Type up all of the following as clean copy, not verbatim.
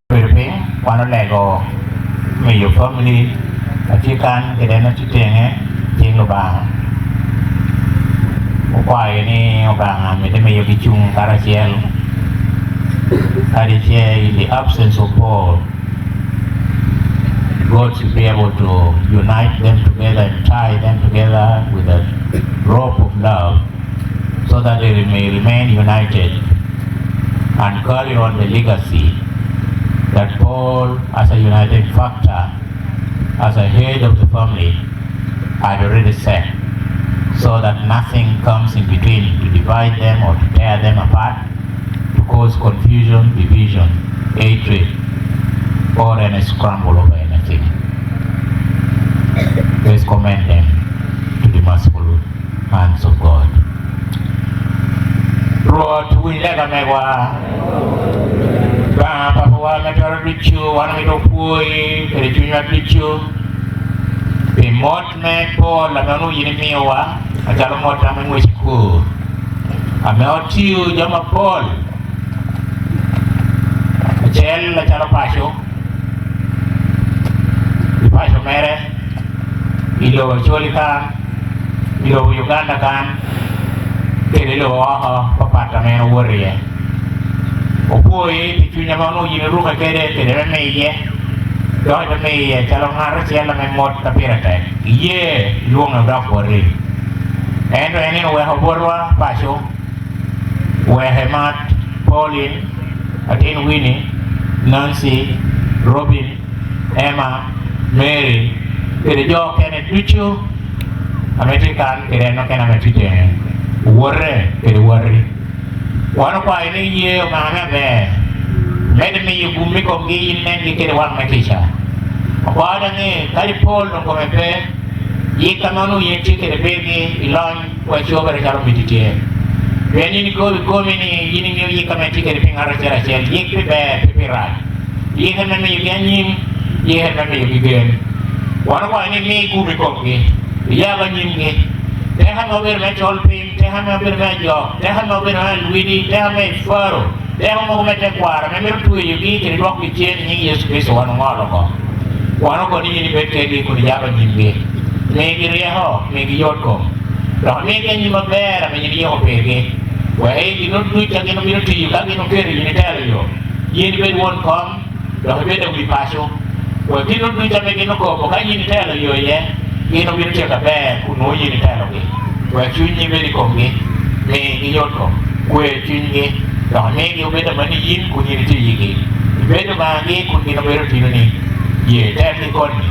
Bedo piny, wan olego miyo famili atye kan kede en atye tenge cing Lubanga. Okwayo ni Lubanga mede miyo gi cung karacel kadi ce in the absence of Paul, God should be able to unite them together and tie them together with a rope of love so that they may remain united and carry on the legacy that Paul, as a united factor, as a head of the family, had already set, so that nothing comes in between to divide them or to tear them apart, to cause confusion, division, hatred, or any scramble over anything. Let's commend them to the merciful hands of God. Rwot, winy lega megwa. Lubanga Papawa me twero ducu, wan omito pwoyi kede cwinywa ducu pi mot me pol ame onongo in imiyowa macalo mot ame ngwec kur ame otiyo jo mapol acel macalo paco i paco mere i lobo Acholi kan, i lobo Uganda kan, kede i lobo oko papat ame en owoto iye. Opwoyi pi cwiny ame onongo in iruke kede, kede me miye, dok ibe miye calo ngat acel ame mot ka pire tek. Iye ilwonge odok boti. Ento en nino oweko botwa paco, weke mat Pauline, atin Winnie, Nancy, Robin, Emma, Mary, kede jo okene ducu ame tye kan kede en okene ame tye tenge, wote kede woti. Wan okwayo ni iye omaka me aber, medde miyo gum i komgi in nengi kede wang me kica. Okwayo dange kadi Paul dong kome pe, yik ka ma onongo in itye kede pirgi i lony wa icobere calo miti tye. Pien in ikobo i komi ni in ingeyo yik ka ma itye kede pi ngat acel acel, yik pi ber pe pi rac. Yike me miyogi anyim, yike me miyogi gen. Wan okwayo ni imi gum i komgi, iyab anyimgi. Teka ma obedo me col piny, teka ma obedo me ajok, teka ma obedo me alwidi, teka me ifaro, teko mogo me tekwaro me mito tweyogi kede dwokogi cen i nying Yecu Kricito wan ongolo oko. Wan oko ni in ibed kedgi kun iyabo anyimgi. Migi ryeko, migi yotkom, dok imigi anyim maber ame in iyiko pirgi, wek i gin ducu a gin obino tiyo ka gin oketo in itelo yo. In ibed won kom, dok ibed lawi paco, wek gin ducu ame gin okobo ka in itelo yo iye, gin obino tyeko aber kun nongo in itelogi. Wek cwinyi bed i komgi, migi yotkom, kwe cwinygi, dok imigi obed ama ni in kun in itye iyigi. Ibed Lubangagi kun gin obedo otinoni. Ye telgi koni.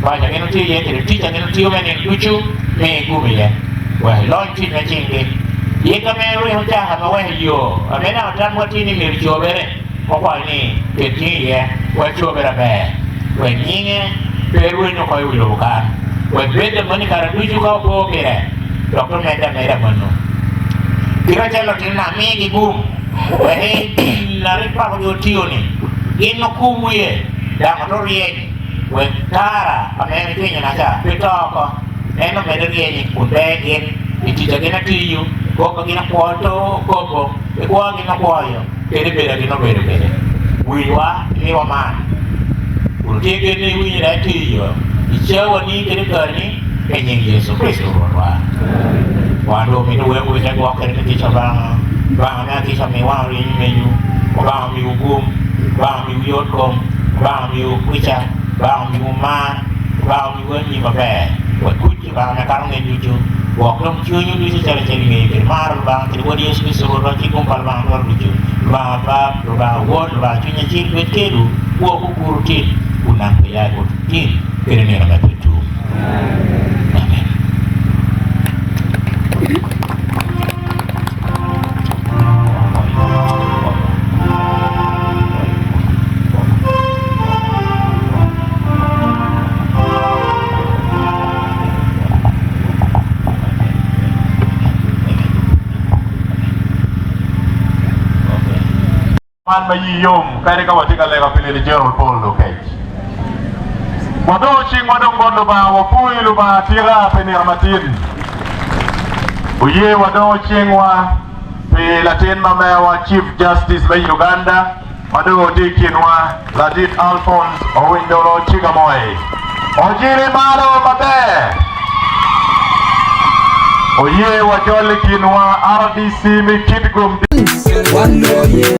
Paco a gin otiyo iye kede tic a gin otiyo me nino ducu, mi gum iye, wek ilony tic me cinggi. Yik ame rweko caka ma weko yo ame naka tamwa tye ni myero cobere, okwayo ni ket cingi iye wek cobere aber, wek nyinge pe rweny oko i wi lobo kan, wek bed amoni kare ducu ka opo pire, dok to medde ameda amonu. Kit acel lutinona amigi gum, wek i gin pakogi otiyo-ni gin okum wiye, dok oto ryeny. Wek tara pa mere cwinyo-na ca pe to oko, en omedde ryenyi kun ber gin i tic a gin atiyo, kop a gin akwo to okobo, i kwo a gin okwoyo, kede bedo a gin obedo kwede. Winywa, imiwa man, kun wutye gen ni iwinyo dok itiyo i cawa-ni kede kareni, i nying Yecu Kricito Rwotwa. Wan dong omito wek wite gwok kede me kica Lubanga. Lubanga me akica omi wang oryeny i mewu, Lubanga omiwu gum, Lubanga omiwu yotkom, Lubanga omiwu kica, Lubanga omiwu mar, Lubanga omiwu anyim maber. Wek kuc Lubanga me kato ngec ducu gwok dong cwinywu ducu acel acel i ngeyo kede maro Lubanga kede Wod Yecu Kricito Rwotwa ki gum pa Lubanga twero ducu. Lubanga Bab, Lubanga Wod, Lubanga Cwiny Acel bed kedwu, gwokwu guru tin, kun nang pe ya i botwu tin kede nino me pe tum. Amen. Man ma iyi yom kadi ka watye ka lega pi Lady General Paul Lokech. Wadongo cingwa dong bot Lubanga, wapwoyi Lubanga atika pi nino matin. Oye wadongo cingwa pi latin ma mewa Chief Justice me Uganda. Ma dong otye i kinwa, Ladit Alphonse Owiny-Dollo Cigamoy ojiri malo maber. Oye wajol i kinwa RDC me Kitgum.